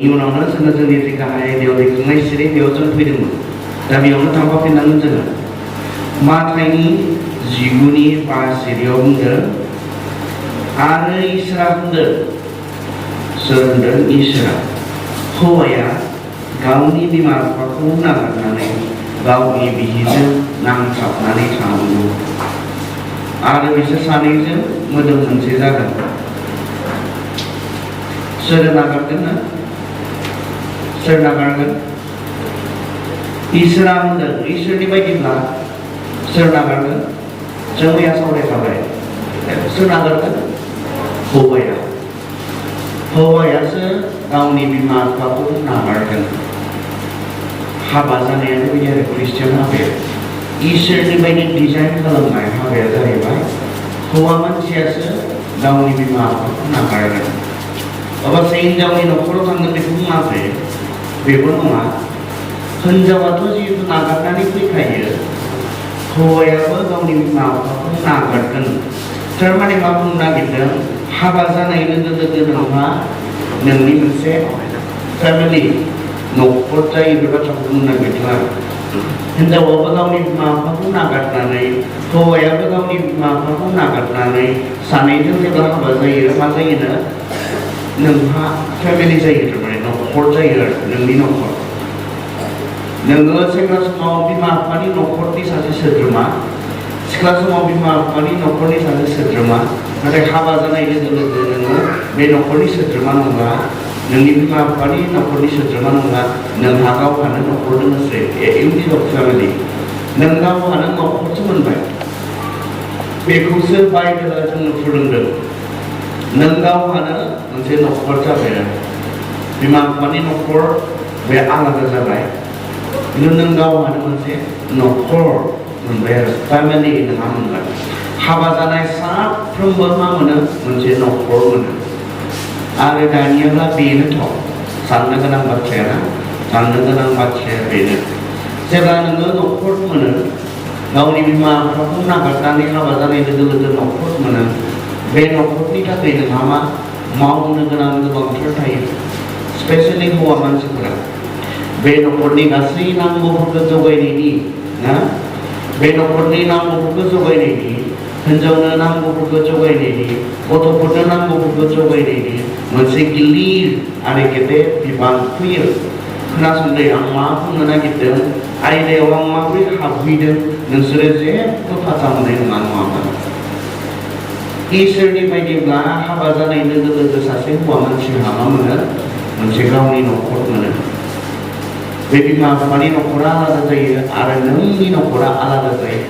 इयुनावनो जोङो जोंनि जि गाहाय आयदायाव दैखांनाय सिरि बेयाव जों फैदोंमोन। दा बेयावनो थांफाफिननांगोन जोङो। माथाइनि 19नि 5 सिरियाव बुंदों आरो इसोरा बुंदों, सोर होनदों? इसोरा। हौवाया गावनि बिमा बिफाखौ नागारनानै गावनि बिहिजों नांथाबनानै थानांगौ आरो बिसोर सानैजों मोदोम मोनसे जागोन। सोर नागारगोन ना? सोर नागारगोन? इसोरा होनदों। इसोरनि बायदिब्ला सोर नागारगोन? जों मैया सावरायखाबाय। सोर नागारगोन? हौवाया। हौवायासो गावनि बिमा बिफाखौ नागारगोन। हाबा जानायानो बिदि आरो ख्रिस्टियान हाबाया। इसोरनि बायदि डिजाइन खालामनाय हाबाया जाहैबाय हौवा मानसियासो गावनि बिमा बिफाखौ नागारगोन। अबसे हिनजावनि न'खराव थांगोन बेखौ बुङाखै। बेबो नङा। हिनजावाथ' जिहेतु नागारनानै फैखायो, हौवायाबो गावनि बिमा बिफाखौ नागारगोन। थारमाने मा बुंनो नागिरदों? हाबा जानाय लोगो लोगो नोंहा नोंनि मोनसे फेमिलि न'खर जायो बे बाथ्राखौ बुंनो नागिरदों आरो। हिनजावाबो गावनि बिमा बिफाखौ नागारनानै, हौवायाबो गावनि बिमा बिफाखौ नागारनानै सानैजों जेब्ला हाबा जायो, मा जायोनो? नोंहा फेमिलि जायो, थारमाने न'खर जायो आरो नोंनि न'खर। नोङो सेंग्रा समाव बिमा बिफानि न'खरनि सासे सोद्रोमा, सिख्ला समाव बिमा बिफानि न'खरनि सासे सोद्रोमा, नाथाय हाबा जानाय लोगो लोगो नोङो बे न'खरनि सोद्रोमा नंला, नोंनि बिमा बिफानि न'खरनि सोद्रोमा नंला, नोंहा गावहानो न'खर दङसै। Unit of family. नों गावहानो न'खरसो मोनबाय। बेखौसो बाइबेला जोंनो फोरोंदों। नों गावहानो मोनसे न'खर जाबाय आरो। बिमा बिफानि न'खर बे आलादा जाबाय, खिन्थु नों गावहानो मोनसे न'खर मोनबाय आरो फेमिलि नोंहा मोनबाय। हाबा जानाय साफ्रोमबो मा मोनो? मोनसे न'खर मोनो। आरो दानियाब्ला बेनोथ' साननो गोनां बाथ्राया ना? साननो गोनां बाथ्राया बेनो। जेब्ला नोङो न'खर मोनो, गावनि बिमा बिफाखौ नागारनानै हाबा जानाय लोगो लोगो न'खर मोनो, बे न'खरनि थाखाय नोंहा मा मावनो गोनां गोबांथार थायो। स्पेसियेलि हौवा मानसिफोरा बे न'खरनि गासै नांगौफोरखौ जगायनायनि ना, बे न'खरनि नांगौफोरखौ जगायनायनि, हिनजावनो नांगौफोरखौ जगायनायनि, गथ'फोरनो नांगौफोरखौ जगायनायनि मोनसे गिलिर आरो गेदेर बिबान फैयो। खोनासंदो, आं मा बुंनो नागिरदों, आयदायाव आं माबोरै हाबहैदों, नोंसोरो जेबो फाथा मोननाय नङा, नङामोन। इसोरनि बायदिब्ला हाबा जानाय लोगो लोगो सासे हौवा मानसिहा मा मोनो? मोनसे गावनि न'खर मोनो। बे बिमा बिफानि न'खरा आलादा जायो आरो नोंनि न'खरा आलादा जायो।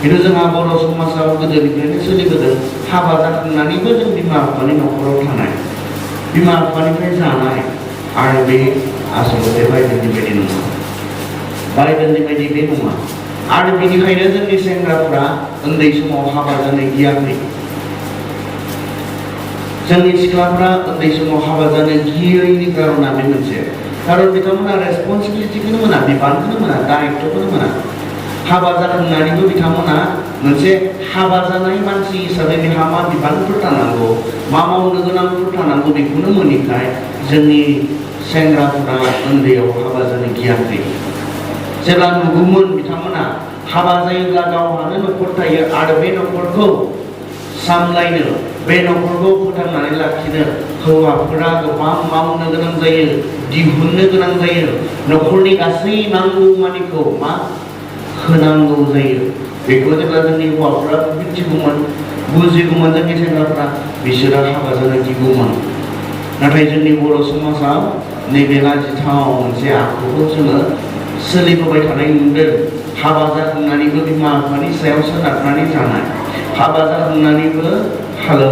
खिन्थु जोंहा बर' समाजाव गोदोनिफ्रायनो सोलिबोदों, हाबा जाखांनानैबो जों बिमा बिफानि न'खराव थानाय, बिमा बिफानिफ्राय जानाय, आरो बे आसलते बाइबेलनि बायदि नङा। बाइबेलनि बायदि बे नङा। आरो बेनिखायनो जोंनि सेंग्राफ्रा उन्दै समाव हाबा जानो गियाखै। जोंनि सिख्लाफ्रा उन्दै समाव हाबा जानो गियैनि कारना बे मोनसे। खारन बिथांमोना रेसपन्सिबिलिटिखौनो मोना, बिबानखौनो मोना, दायित्वखौनो मोना। हाबा जाखांनानैबो बिथांमोना मोनसे हाबा जानाय मानसि हिसाबै बेहा मा बिबानफोर थानांगौ, मा मावनो गोनांफोर थानांगौ, बेखौनो मोनैखाय जोंनि सेंग्राफोरा उन्दैयाव हाबा जानो गियाखै। जेब्ला नुगौमोन बिथांमोना हाबा जायोब्ला गावहानो न'खर थायो आरो बे न'खरखौ सामलायनो, बे न'खरखौ फोथांनानै लाखिनो हौवाफोरा गोबां मावनो गोनां जायो, दिहुननो गोनां जायो, न'खरनि गासै नांगौ मानिखौ मा होनांगौ जायो। बेखौ जेब्ला जोंनि हौवाफोरा मिथिगौमोन, बुजिगौमोन, जोंनि सेंग्राफोरा बिसोरो हाबा जानो गिगौमोन। नाथाय जोंनि बर' समाजाव नैबे लाजिथाव मोनसे आखुखौ जोङो सोलिबोबाय थानाय नुदों। हाबा जाखांनानैबो बिमा बिफानि सायाव सोनारनानै जानाय, हाबा जाखांनानैबो हेलौ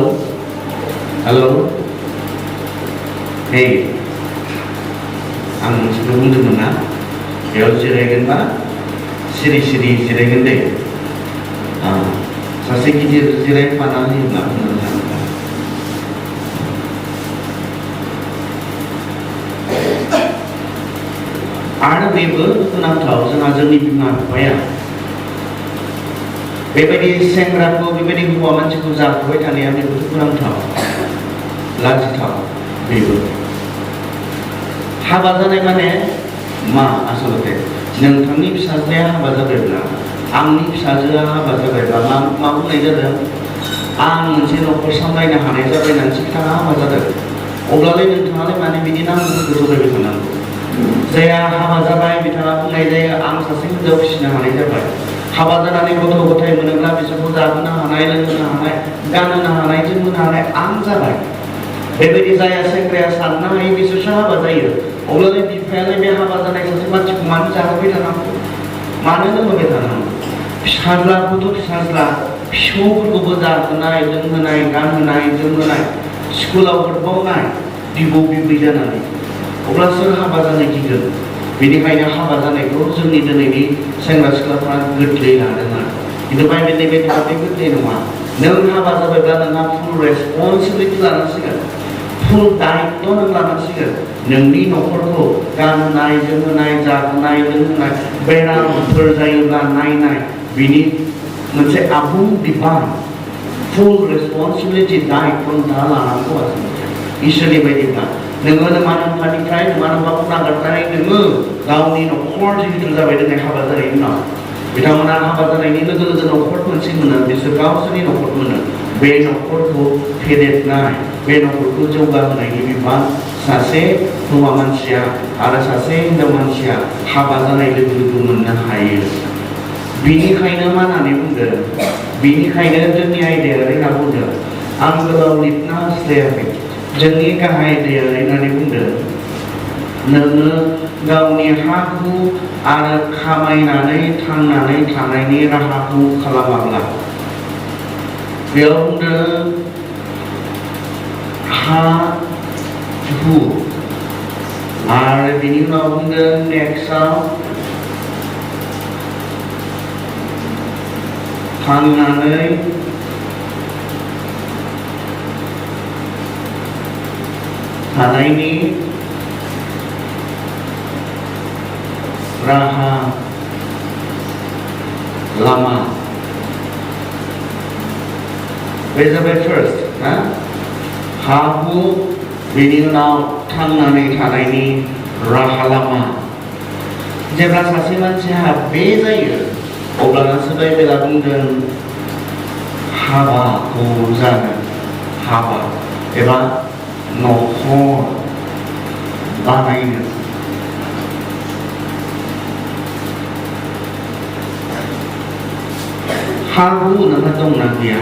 हेलौ हे, आं मोनसेखौ बुंदोंमोन ना, बेयाव जिरायगोनबा सिरि सिरि जिरायगोन दे। सासे गिदिर जिरायफाना होयोब्ला आरो बेबो गोनांथाव, जोंहा जोंनि बिमा बिफाया बेबायदि सेंग्राखौ, बेबायदि हौवा मानसिखौ जाफुबाय थानाया बेबो गोनांथाव, लाजिथाव बेबो। हाबा जानाय माने मा आसलते नोंथांनि फिसाज्लाया हाबा जाबायब्ला आंनि फिसाजोआ हाबा जाबायब्ला मा बुंनाय जादों आं मोनसे न'खर सामलायनो हानाय जाबाय होननानैसो बिथाङा हाबा जादों अब्लालाय नोंथाङालाय माने बिदि नामफोरखौ जगायबाय थानांगौ जायहा हाबा जाबाय बिथाङा बुंनाय जायो आं सासे हिनजाव फिसिनो हानाय जाबाय हाबा जानानै गथ' गथाय मोनोब्ला बिसोरखौ जाहोनो हानाय लोंहोनो हानाय गानहोनो हानाय जोमहोनो हानाय आं जाबाय बेबायदि जाया सेंग्राया साननो हायो बिसोरसो हाबा जायो अब्लालाय बिफायालाय बे हाबा जानाय सासे मानसिखौ मानो जाहोबाय थानांगौ मानो लोंहोबाय थानांगौ फिसाज्लाखौथ' फिसाज्ला फिसौफोरखौबो जाहोनाय लोंहोनाय गानहोनाय जोमहोनाय स्कुलाव हरबावनाय बिबौ बिबै जानानै अब्ला सोर हाबा जानो गिगोन बेनिखायनो हाबा जानायखौ जोंनि दिनैनि सेंग्रा सिख्लाफ्रा गोरलै लादों खिन्थु बाइबेलनि बायदिब्ला बे गोरलै नङा नों हाबा जाबायब्ला नोंहा फुल रेसपन्सिबिलिटि लानांसिगोन फुल दायित्व नों लानांसिगोन नोंनि न'खरखौ गानहोनाय जोमहोनाय जाहोनाय लोंहोनाय बेरामफोर जायोब्ला नायनाय बिनि मोनसे आबुं बिबान फुल रेसपन्सिबिलिटि दायित्व नोंथाङा लानांगौ आरो इसोरनि बायदिब्ला नोङो नमा नोंथांनिफ्राय नमा नोंखौ नागारनानै नोङो गावनि न'खर जिहेतु जाबाय दिनै हाबा जानायनि उनाव बिथांमोना हाबा जानायनि लोगो लोगो न'खर मोनसे मोनो बिसोर गावसोरनि न'खर मोनो बे न'खरखौ फेदेरनाय बे न'खरखौ जौगाहोनायनि बिबान सासे हौवा मानसिया आरो सासे हिनजाव मानसिया हाबा जानाय लोगो लोगो मोननो हायो बिनिखायनो मा होननानै बुंदों बिनिखायनो जोंनि आयदाया ओरैना बुंदों आं गोलाव लिरना हास्लायाखै जोंनि गाहाय आयदाया ओरैनानै बुंदों नोङो गावनि हा हु आरो खामायनानै थांनानै थानायनि राहाखौ खालामाब्ला बेयाव बुंदों हा हु आरो बिनि उनाव बुंदों नेक्स्टआव थांनानै थानायनि राहा लामा बे जाबाय फार्स्ट हा हु बेनि उनाव थांनानै थानायनि राहा लामा जेब्ला सासे मानसिहा बे जायो अब्लानासो बाइबेला बुंदों हाबाखौ जानो हाबा एबा न'खर बानायनो हा हु नोंहा दंना गैया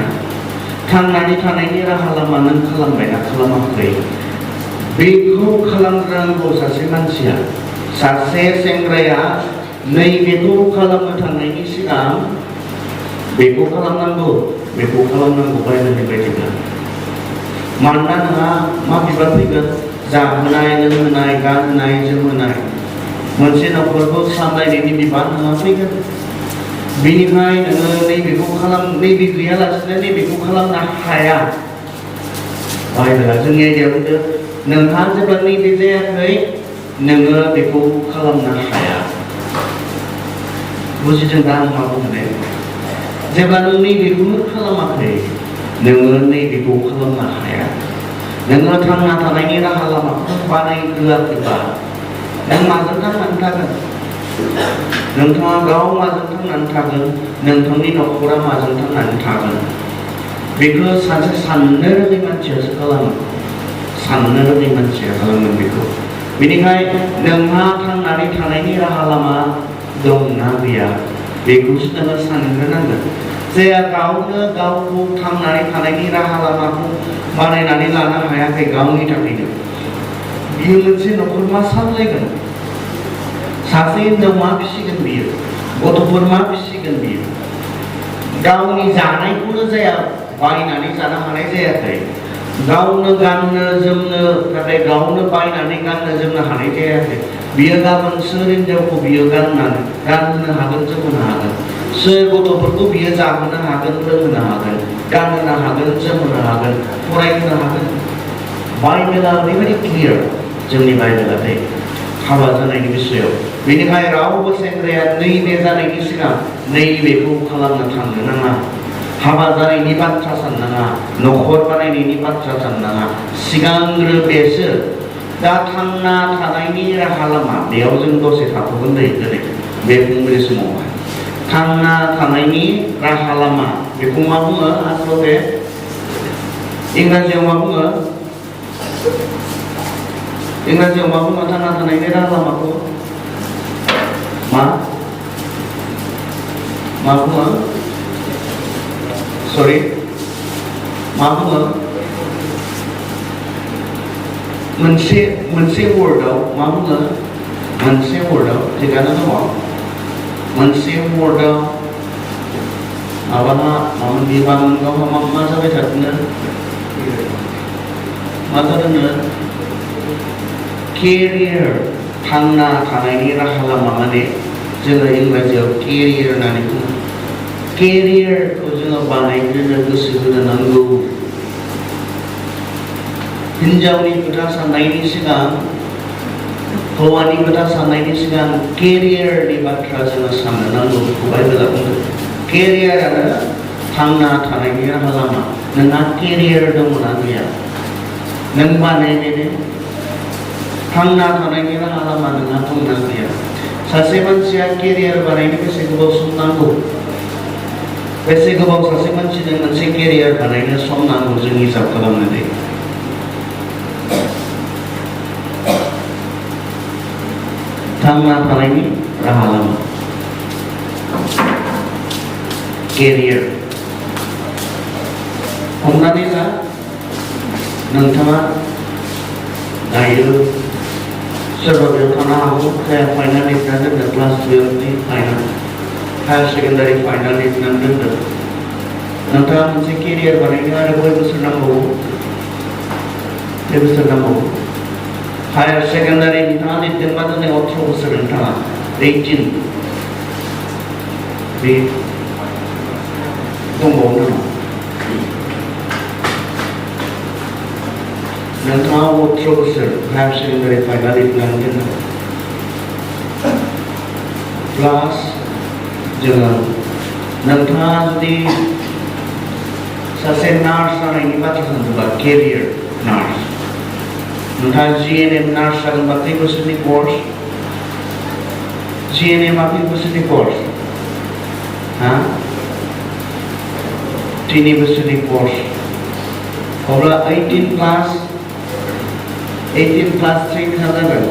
थांनानै थानायनि राहा लामा नों खालामबायना खालामाखै बेखौ खालामग्रोनांगौ सासे मानसिया सासे सेंग्राया नैबेखौ खालामनो थांनायनि सिगां बेखौ खालामनांगौ बाइबेलनि बायदिब्ला मानोना नोंहा मा बिबान फैगोन जाहोनाय लोंहोनाय गानहोनाय जोमहोनाय मोनसे न'खरखौ सामलायनायनि बिबान नोंहा फैगोन बेनिफ्राय नोङो नैबे गैयालासिनो नैबेखौ खालामनो हाया बाइबेला जोंनि आयदायाव बुंदों नोंहा जेब्ला नैबे जायाखै नोङो बेखौ खालामनो हाया बुजिदों दा आं मा बुंदों जेब्ला नों नैबेखौनो खालामाखै नोङो नैबेखौ खालामनो हाया नोङो थांना थानायनि राहा लामाखौ बानायग्रोआखैबा नों माजों थांनानै थागोन नोंथाङा गाव माजों थांनानै थागोन नोंथांनि न'खरा माजों थांनानै थागोन बेखौ सासे साननो रोङै मानसियासो खालामो साननो रोङै मानसिया खालामगोन बेखौ बेनिखायनो नोंहा थांनानै थानायनि राहा लामा दंना गैया बेखौसो नोङो सानग्रोनांगोन जाया गावनो गावखौ थांनानै थानायनि राहा लामाखौ बानायनानै लानो हायाखै गावनि थाखायनो बियो मोनसे न'खर मा सामलायगोन सासे हिनजाव मा फिसिगोन बियो गथ'फोर मा फिसिगोन बियो गावनि जानायखौनो जाया बायनानै जानो हानाय जायाखै गावनो गाननो जोमनो नाथाय गावनो बायनानै गाननो जोमनो हानाय जायाखै बियो गाबोन सोर हिनजावखौ बियो गानहोनो हागोन जोमहोनो हागोन सोर गथ'फोरखौ बियो जाहोनो हागोन लोंहोनो हागोन गानहोनो हागोन जोमहोनो हागोन फरायहोनो हागोन बाइबेला ओरैबायदि क्लियार जोंनि बाइबेला हाबा जानायनि बिषयाव बेनिखायनो रावबो सेंग्राया नैबे जानायनि सिगां नैबेखौ खालामनो थांनो नाङा हाबा जानायनि बाथ्रा साननाङा न'खर बानायनायनि बाथ्रा साननाङा सिगांग्रो बेसो दा थांना थानायनि राहा लामा बेयाव जों दसे थाथ'गोन दिनै बे फुंबिलि समावहाय थांना थानायनि राहा लामा बेखौ मा बुङो आसलते इंराजियाव मा बुङो थांना थानायनि राहा लामाखौ मा बुङो सरि मा बुङो मोनसे वर्डआव मा बुङो मोनसे वर्डआव थिगानो दङ मोनसे वर्डआव माबामोन मा जाबाय थादोंनो मा जादोंनो केरियार थांना थानायनि राहा लामा माने जोङो इंराजियाव केरियार होननानै बुङो केरियारखौ जोङो बानायग्रोनो गोसो होनो नांगौ हिन्जावनि खोथा साननायनि सिगां हौवानि खोथा साननायनि सिगां केरियारनि बाथ्रा जोङो साननो नांगौ बेखौ बाइबेला बुंदों केरियारानो थांना थानायनि राहा लामा नोंहा केरियार दंना गैया नों बानायनायनि थांना थानायनि राहा लामा नोंहा दंना गैया सासे मानसिया केरियार बानायनो बेसे गोबाव सम नांगौ बेसे गोबाव सासे मानसिनो मोनसे केरियार बानायनो सम नांगौ जों हिसाब खालामनानै थांना थानायनि राहा लामा केरियार हमनानै ला नोंथाङा दायो सोरबा बेयाव थानो हागौ जाया फाइनाल लिरनानै दोनदों क्लास 12नि फाइनाल हायार सेकेन्डारि फाइनाल लिरनानै दोनदों नोंथाङा मोनसे केरियार बानायनो आरो कय बोसोर नांबावगौ 2 बोसोर नांबावगौ हायार सेकेन्डारि नोंथाङा लिरदोंबा दिनै 18 बोसोर नोंथाङा 18 बे दंबावो नामा नोंथाङा 18 बोसोर हायार सेकेन्डारि फाइनाल लिरनानै दोनदों प्लास जोङो नोंथाङा जुदि सासे नार्स जानायनि बाथ्रा सानदोंबा केरियार नार्स नोंथाङा GNM नार्स जागोनबा खै बोसोरनि कर्स GNM आ खै बोसोरनि कर्स 3 बोसोरनि कर्स अब्ला 18 प्लास 3 जागोन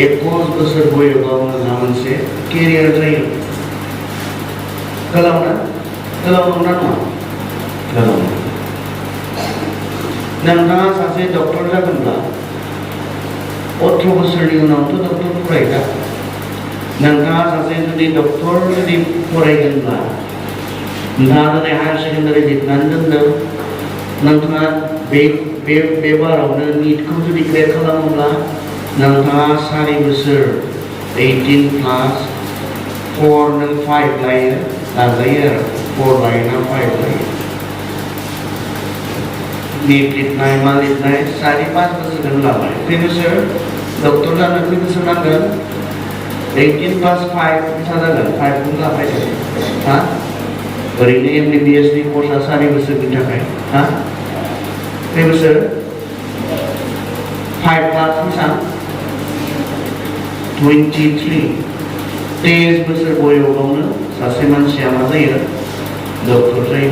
21 बोसोर बयबो नोंहा मोनसे केरियार जायो गोलाव नंगौना नङा गोलाव नोंथाङा सासे डक्टर जागोनब्ला 18 बोसोरनि उनावथ' डक्टर फरायगा नोंथाङा सासे जुदि डक्टर फरायगोनब्ला नोंथाङा दिनै हायार सेकेन्डारि लिरनानै दोनदों नोंथाङा बे बारावनो निटखौ जुदि क्रेक खालामोब्ला नोंथाङा 4 बोसोर 18 प्लास 4 नों 5 लायो लाजायो आरो 4 लायोना 5 लायो नीट लिरनाय मा लिरनाय 4-5 बोसोरखौनो लाबाय खै बोसोर डक्टर जानो खै बोसोर नांगोन 18 प्लास 5 बेसेबां जागोन 5 खौनो लाबाय थायो ओरैनो MBBS नि कर्सआ 4 बोसोरनि थाखाय खै बोसोर 5 प्लास बेसेबां 23 23 बोसोर बयसआवनो सासे मानसिया मा जायो डक्टर जायो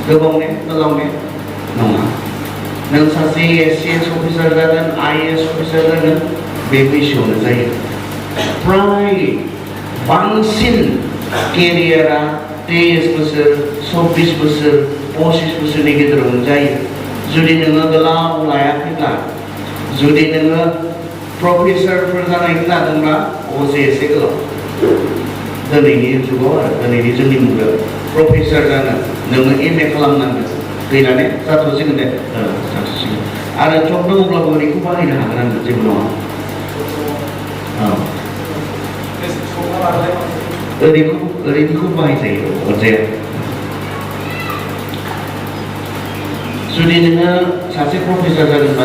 गोबाव ने नङा नों सासे ACS अफिसार जागोन IAS अफिसार जागोन बे बैसोआवनो जायो प्राय बांसिन केरियारा 23 बोसोर 24 बोसोर 25 बोसोरनि गेजेरावनो जायो जुदि नोङो गोलाव लायाखैब्ला जुदि नोङो प्रफेसरफोर जानायनि लादोंब्ला अबसे एसे गोलाव दिनैनि जुगाव आरो दिनैनि जोंनि मुगायाव प्रफेसर जानो नोङो MA खालामनांगोन गैलाने जाथ'सिगोन दे जाथ'सिगोन आरो जब दङब्लाबो ओरैखौ बाहायनो हागोन आङो जेबो नङा ओरैनिखौ बाहायजायो अरजाया जुदि नोङो सासे प्रफेसर जागोनबा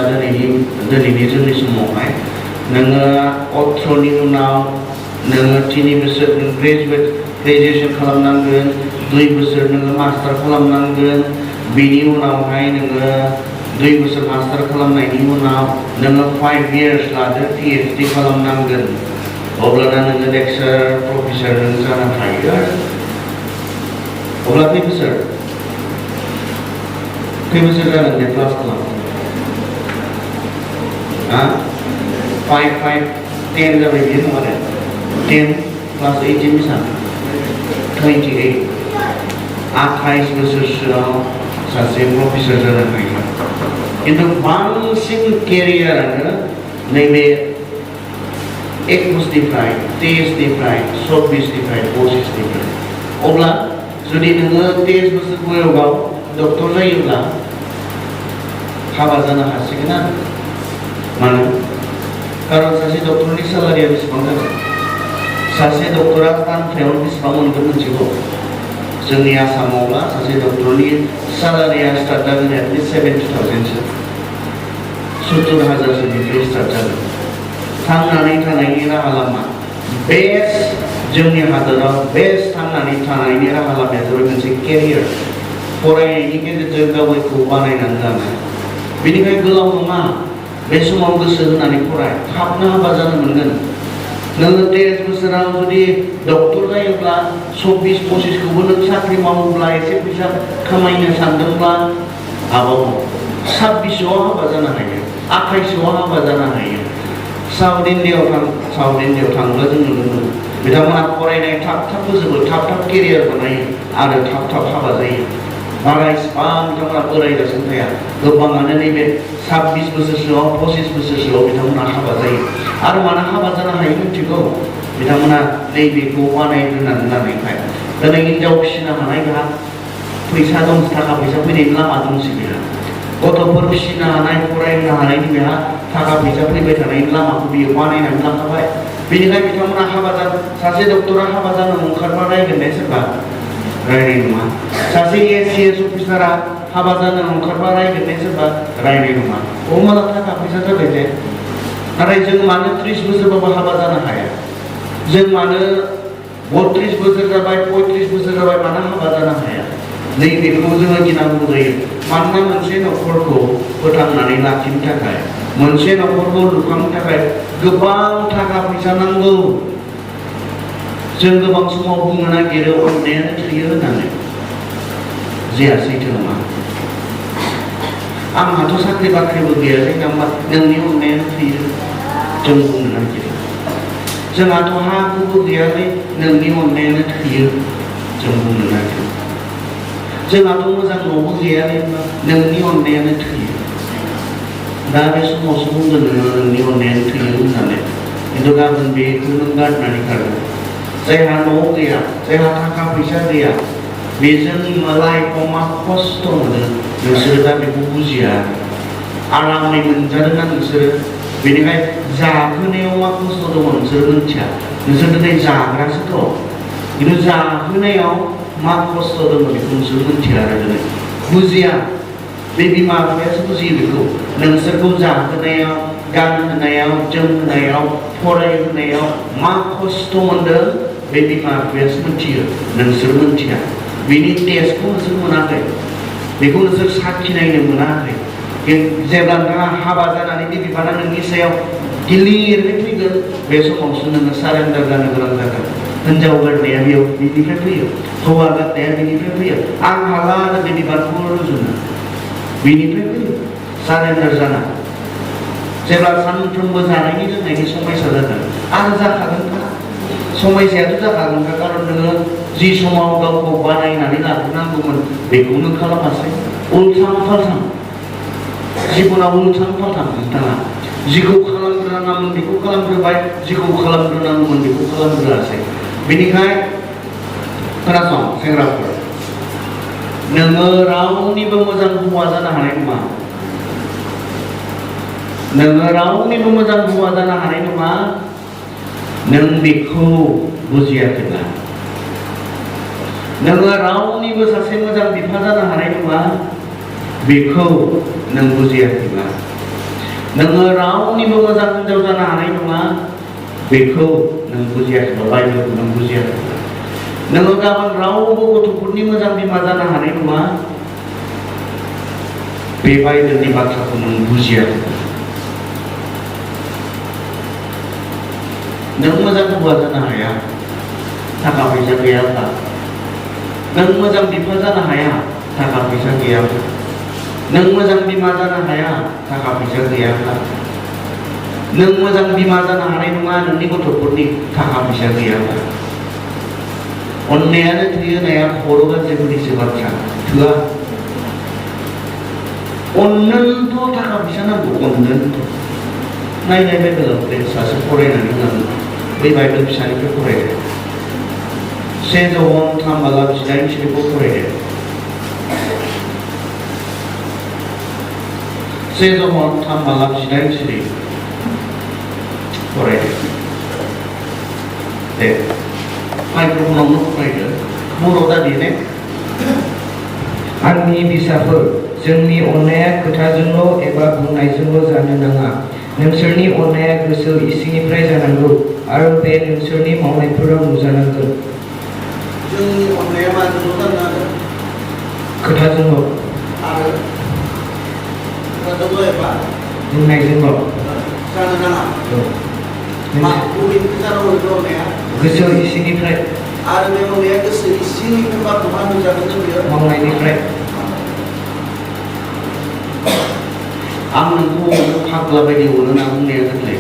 दिनैनि जोंनि समावहाय नोङो 18नि उनाव नोङो 3 बोसोर ग्रेजुएसन खालामनांगोन 2 बोसोर नोङो मास्टार खालामनांगोन बेनि उनावहाय नोङो 2 बोसोर मास्टार खालामनायनि उनाव नोङो 5 years लादो PhD खालामनांगोन अब्लाना नोङो लेक्चार प्रफेसर नों जानो हायो आरो अब्ला खै बोसोर जागोन बे क्लास खालाम 5 10 जाबाय बियो नङा आरो 10 plus 18 बेसां 28 बोसोरसोआव सासे प्रफेसर जानो हायो किन्तु बांसिन केरियारानो नैबे 21 निफ्राय 23 निफ्राय 24 निफ्राय 25 निफ्राय अब्ला जुदि नोङो 23 बोसोर बयसआव डक्टर जायोब्ला हाबा जानो हासिगोन आरो मानो कारन सासे डक्टरनि सेलारिया बेसेबां जागोन सासे डक्टरा सानफायाव बेसेबां मोनगोन मिथिगौ जोंनि आसामावब्ला सासे डक्टरनि सेलारिया स्टार्ट जागोन एटलिस्ट 70,000 सो 70,000निफ्राय स्टार्ट जागोन थांनानै थानायनि राहा लामा बेस्ट जोंनि हादराव बेस्ट थांनानै थानायनि राहा लामाया जाबाय मोनसे केरियार फरायनायनि गेजेरजों गावखौ बानायनानै लानाय बेनिखायनो गोलाव नङा बे समाव गोसो होनानै फराय थाबनो हाबा जानो मोनगोन नोङो 23 बोसोराव जुदि डक्टर जायोब्ला 24-25 खौबो नों साख्रि मावोब्ला एसे फैसा खामायनो सानदोंब्ला हाबाव 26आव हाबा जानो हायो 28आव हाबा जानो हायो साउथ इन्डियायाव थाङोब्ला जों नुनो मोनो बिथांमोना फरायनाय थाब फोजोबो थाब केरियार बानायो आरो थाब हाबा जायो बारा इसिबां बिथांमोना बोरायगासिनो थाया गोबाङानो नैबे 26 बोसोरसोआव 25 बोसोरसोआव बिथांमोना हाबा जायो आरो मानो हाबा जानो हायो मिथिगौ बिथांमोना नैबेखौ बानायग्रोनानै लानायखाय दिनै हिनजाव फिसिनो हानाय बेहा फैसा दं थाखा फैसा फैनायनि लामा दंसै बेहा गथ'फोर फिसिनो हानाय फरायनो हानायनि बेहा थाखा फैसा फैबाय थानायनि लामाखौ बियो बानायनानै लाखाबाय बेनिखायनो बिथांमोना हाबा जानो सासे डक्टरा हाबा जानो ओंखारबा रायगोन दे सोरबा रायनाय नङा सासे ACS अफिसारा हाबा जानो ओंखारबा रायगोन दे सोरबा रायनाय नङा माला थाखा फैसा जाबाय जे नाथाय जों मानो 30 बोसोरबाबो हाबा जानो हाया जों मानो 32 बोसोर जाबाय 35 बोसोर जाबाय मानो हाबा जानो हाया नैबेखौ जोङो गिनांगौ जायो मानोना मोनसे न'खरखौ फोथांनानै लाखिनो थाखाय मोनसे न'खरखौ लुखांनो थाखाय गोबां थाखा फैसा नांगौ जों गोबां समाव बुंनो नागिरो अननायानो थैयो होननानै जेया सैथो नङा आंहाथ' साख्रि बाख्रिबो गैया जोंना नोंनि अननायानो थैयो जों बुंनो नागिरो जोंहाथ' हा हुबो गैयालै नोंनि अननायानो थैयो जों बुंनो नागिरो जोंहाथ' मोजां न'बो गैयालै नोंनि अननायानो थैयो दा बे समावसो बुंगोन नोंनि अननायानो थैयो होननानै खिन्थु गाबोन बेखौ नों गारनानै खारगोन जायहा न' गैया जायहा थाखा फैसा गैया बेजों लाइफआव मा खस्थ' मोनो नोंसोरो दा बेखौ बुजिया आरामै मोनजादोंना नोंसोरो बेनिखायनो जाहोनायाव मा खस्थ' दङ नोंसोरो मिथिया नोंसोर दिनै जाग्रासो दं खिन्थु जाहोनायाव मा खस्थ' दङ बेखौ नोंसोर मिथिया आरो दिनै बुजिया बे बिमा बिफायासो बुजियो बेखौ नोंसोरखौ जाहोनायाव गानहोनायाव जोमहोनायाव फरायहोनायाव मा खस्थ' मोनदों बे बिमा बिफायासो मिथियो नोंसोर मिथिया बिनि टेस्टखौ नोंसोर मोनाखै बेखौ नोंसोर साखिनायनो मोनाखै जेब्ला नोंथाङा हाबा जानानै बे बिबाना नोंनि सायाव गिलिरै फैगोन बे समावसो नोङो सारेन्डार जानो गोनां जागोन हिनजाव गारनाया बेयाव बिनिफ्राय फैयो हौवा गारनाया बिनिफ्राय फैयो आं हाला आरो बे बिबानखौ रुजुनो बिनिफ्राय फैयो सारेन्डार जाना जेब्ला सानफ्रोमबो जानायनि लोंनायनि समयसा जागोन आरो जाखागोनखा समयसायाथ' जाखागोनखा कारन नोङो जि समाव गावखौ बानायनानै लाग्रोनांगौमोन बेखौ नों खालामासै उल्थां फाल्थां जिबनाव उल्थां फाल्थां नोंथाङा जिखौ खालामग्रोनांगौमोन बेखौ खालामग्रोबाय जिखौ खालामग्रोनांगौमोन बेखौ खालामग्रोआसै बेनिखायनो खोनासं सेंग्राफोर नोङो रावनिबो मोजां हौवा जानो हानाय नङा नोङो रावनिबो मोजां हौवा जानो हानाय नङा नों बेखौ बुजियाखैब्ला नोङो रावनिबो सासे मोजां बिफा जानो हानाय नङा बेखौ नों बुजियाखैब्ला नोङो रावनिबो मोजां हिनजाव जानो हानाय नङा बेखौ नों बुजियाखैब्ला बाइबेलखौ नों बुजियाखैब्ला नोङो गाबोन रावबो गथ'फोरनि मोजां बिमा जानो हानाय नङा बे बाइबेलनि बाथ्राखौ नों बुजियाखै नों मोजां हौवा जानो हाया थाखा फैसा गैयाब्ला नों मोजां बिफा जानो हाया थाखा फैसा गैयाब्ला नों मोजां बिमा जानो हाया थाखा फैसा गैयाब्ला नों मोजां बिमा जानो हानाय नङा नोंनि गथ'फोरनि थाखा फैसा गैयाब्ला अननायानो थोयो नाया खर'आ जेबोनिसो बाथ्रा थोआ अननोथ' थाखा फैसा नांगौ अननोथ' नायनाय बाइबेलाव बे सासे फरायनानै होनांगौ बै बाइबेल फिसानिफ्राय फरायदो 1 जन 3:9 फरायदो 1 जन 3:9 फरायदो दे माइक्र'फनावनो फरायदो बर' दादि ने आंनि फिसाफोर जोंनि अननाया खोथाजोंल' एबा बुंनायजोंल' जानो नाङा नोंसोरनि अननाया गोसो इसिंनिफ्राय जानांगौ आरो बे नोंसोरनि मावनायफोराव नुजानांगोन जोंनि अननाया माजोंल' जानो नांगोन खोथाजोंल' आरो खोथाजोंल' एबा बुंनायजोंल' जानो नाङा बबेनिफ्राय जानांगौ अननाया गोसो इसिंनिफ्राय आरो बे अननाया गोसो इसिंनिफ्राय मा नुजागोन बेयो मावनायनिफ्राय आं नोंखौ अनो फाग्ला बायदि अनो होनना बुंनाया गोरलै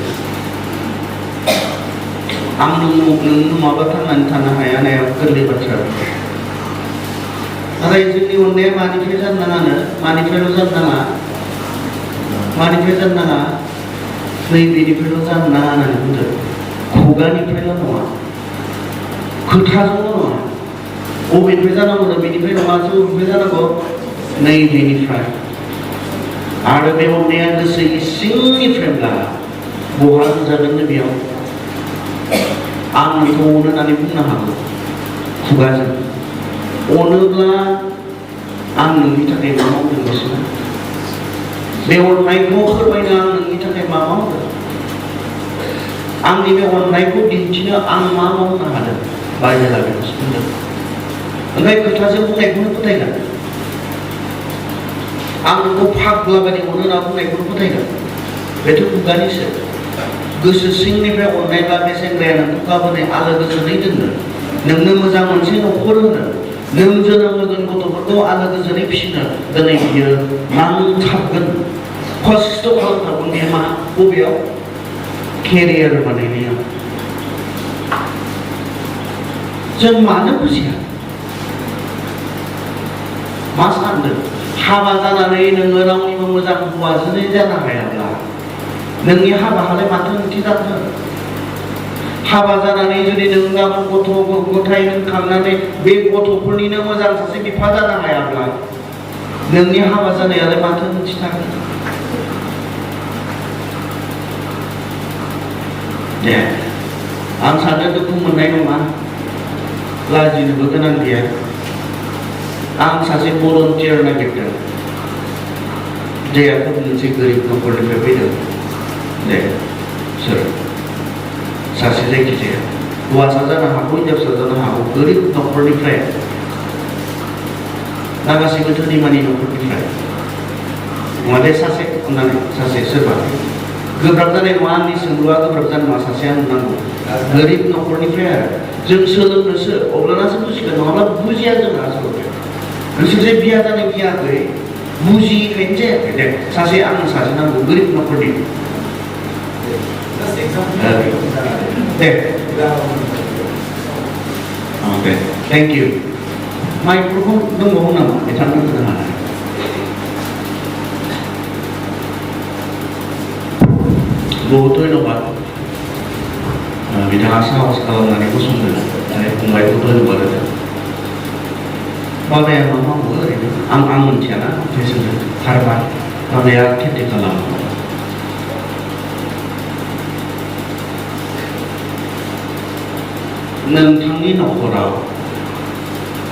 आं नों माबा थांनानै थानो हाया नाया गोरलै बाथ्रा नाथाय जोंनि अननाया मानिफ्राय जानो नाङानो मानिफ्रायल' जानो नाङा नैबेनिफ्रायल' जानो नाङा होननानै बुंदों खुगानिफ्रायल' नङा खोथाजोंल' नङा बबेनिफ्राय जानांगौ बेनिफ्राय नङा बबेनिफ्राय जानांगौ नैबेनिफ्राय आरो बे अननाया गोसो इसिंनिफ्रायब्ला बहा नुजागोन बेयाव आं नोंखौ अनो होननानै बुंनो हागौ खुगाजों अनोब्ला आं नोंनि थाखाय मा मावदों गोसोआ बे अननायखौ फोरमायनो आं नोंनि थाखाय मा मावदों आंनि बे अननायखौ दिन्थिनो आं मा मावनो हादों बाइबेला बेखौसो बुंदों ओमफ्राय खोथाजों बुंनायखौनो फोथायगोन आं नोंखौ फाग्ला बायदि अनो होनना बुंनायखौनो फोथायगोन बेथ' खुगानिसो गोसो सिंनिफ्राय अननायब्ला बे सेंग्राया नोंखौ गाबोन आलो गोजोनै दोननो नोंनो मोजां मोनसे न'खर होनो नों जोनोम होगोन गथ'फोरखौ आलो गोजोनै फिसिनो दिनै बियो नांथाबगोन खस्थ' खालामथारगोन बे मा बबेयाव केरियार बानायनायाव जों मानो बुजिया मा सानदों हाबा जानानै नोङो रावनिबो मोजां हौवाजों जानो हायाब्ला नोंनि हाबाहालाय माथो ओंथि जाखो हाबा जानानै जुदि नों गाबोन गथ' गथाय नों खांनानै बे गथ'फोरनिनो मोजां सासे बिफा जानो हायाब्ला नोंनि हाबा जानायालाय माथो ओंथि थागोन दे आं सानो दुखु मोननाय नङा लाजिनोबो गोनां गैया आं सासे भलन्टियार नागिरदों जायहा मोनसे गोरिब न'खरनिफ्राय फैदों दे सोर सासे जायखिजाया हौवासा जानो हागौ हिनजावसा जानो हागौ गोरिब न'खरनिफ्राय ना गासैबो धोनिमानि न'खरनिफ्राय नङाले सासे अननानै सासे सोरबा गोब्राब जानाय नङा आंनि सोंलुआ गोब्राब जानाय नङा सासे आं नांगौ गोरिब न'खरनिफ्राय आरो जों सोलोंनोसो अब्लानासो बुजिगोन नङाब्ला बुजिया जों आसलथे नोंसोर जे बिया जानाय बियाखै बुजियैखायनो जायाखै दे सासे आं सासे नांगौ गोरिब न'खरनि दे दे थेंक इउ माइक्र'फन दंबावो नामा बिथांनो होनो हानाय बहुत धन्यबाद बिथाङा साहस खालामनानै गसंदों फंबायखौ धन्यबाद होदों बाबाया मा मावो ओरैनो आं मिथियाना सोंदों हारबा बाबाया खेथि खालामो नोंथांनि न'खराव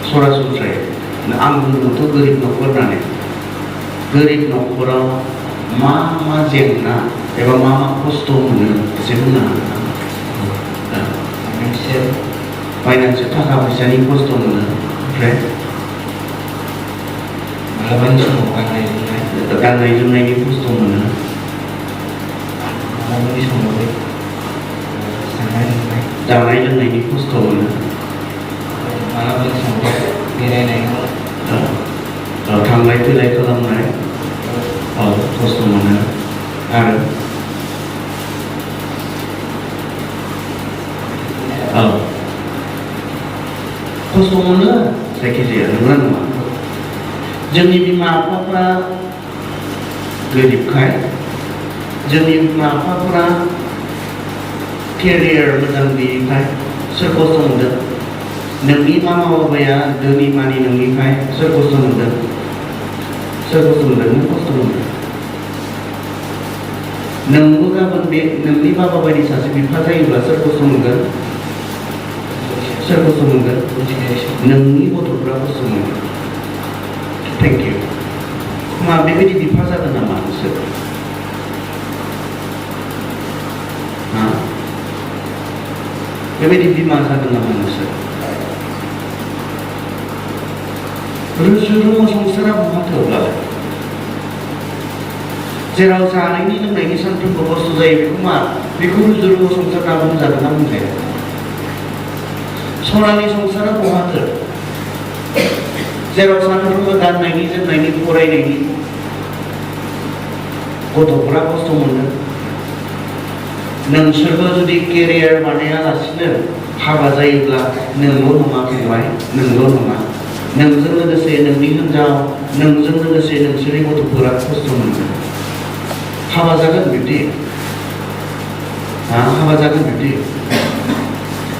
सरासनस्रायै आं बुंदोंथ' गोरिब न'खर होननानै गोरिब न'खराव मा मा जेंना एबा मा मा खस्थ' मोनो एसे बुंनो हागोन फाइनान्सियेल थाखा फैसानि खस्थ' मोनो ओमफ्राय मालाबानि समाव गाननाय जोमनाय गाननाय जोमनायनि खस्थ' मोनो मालाबानि समाव जानाय लोंनायनि खस्थ' मोनो मालाबानि समाव बेरायनायाव थांलाय फैलाय खालामनाय खस्थ' मोनो आरो खस्थ' मोनो जायखिजाया नंगौना नङा जोंनि बिमा बिफाफ्रा गोरिबखाय जोंनि बिमा बिफाफ्रा केरियार मोजां गैयिखाय सोर खस्थ' मोनदों नोंनि मामा बाबाया धोनि मानि नङिखाय सोर खस्थ' मोनदों नों खस्थ' मोनदों नोंबो गाबोन बे नोंनि बाबा बायदि सासे बिफा जायोब्ला सोर खस्थ' मोनगोन नोंनि गथ'फ्रा खस्थ' मोनगोन थेंक इउ मा बेबायदि बिफा जागोन नामा नोंसोर बेबायदि बिमा जागोन नामा नोंसोर रुजु-रुमु संसारा बहा थोब्लालाय जेराव जानायनि लोंनायनि सानफ्रोमबो खस्थ' जायो बेखौ रुजु-रुमु संसार होनना बुंजागोन ना बुंजाया सनानि संसारा बहाथो जेराव सानफ्रोमबो गाननायनि जोमनायनि फरायनायनि गथ'फोरा खस्थ' मोनो नोंसोरबो जुदि केरियार बानायालासिनो हाबा जायोब्ला नोंल' नङा फंबाय नोंल' नङा नोंजों लोगोसे नोंनि हिनजाव नोंजों लोगोसे नोंसोरनि गथ'फोरा खस्थ' मोनगोन हाबा जागोन बिब्दि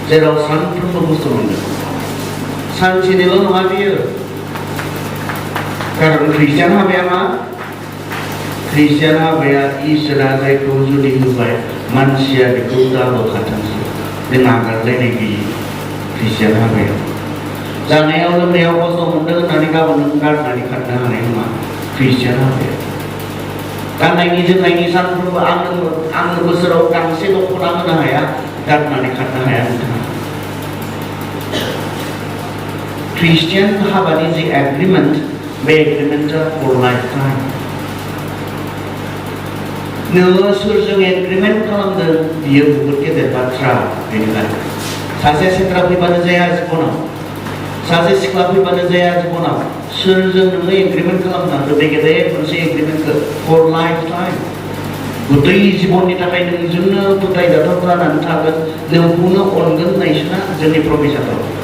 जेराव सानफ्रोमबो खस्थ' मोनगोन सानसेनिल' नङा बियो कारन ख्रिस्टियान हाबाया मा ख्रिस्टियान हाबाया इसोरा जायखौ जुलि होबाय मानसिया बेखौ गारबोखाथोंसै बे नागारलायनाय गैयि ख्रिस्टियान हाबायाव जानायाव लोंनायाव खस्थ' मोनदों होननानै गाबोन नों गारनानै खारनो हानाय नङा ख्रिस्टियान हाबाया गाननायनि जोमनायनि सानफ्रोमबो आंनो बोसोराव गांसे दख'ना होनो हाया गारनानै खारनो हाया नोंथाङा ख्रिस्टियान हाबानि जि एग्रिमेन्ट बे एग्रिमेन्टआ फर लाइफ टाइम नोङो सोरजों एग्रिमेन्ट खालामदों बियो बहुद गेदेर बाथ्रा बेनिखायनो सासे सेंग्रा फैबानो जाया जिबनाव सासे सिख्ला फैबानो जाया जिबनाव सोरजों नोङो एग्रिमेन्ट खालामनांगौ बे गेदेर मोनसे एग्रिमेन्टखौ फर लाइफ टाइम गोदै जिबननि थाखाय नोंजोंनो फोथायजाथाव जानानै थागोन नोंखौनो अनगोन होननायसोना जोंनि प्रफेसाराव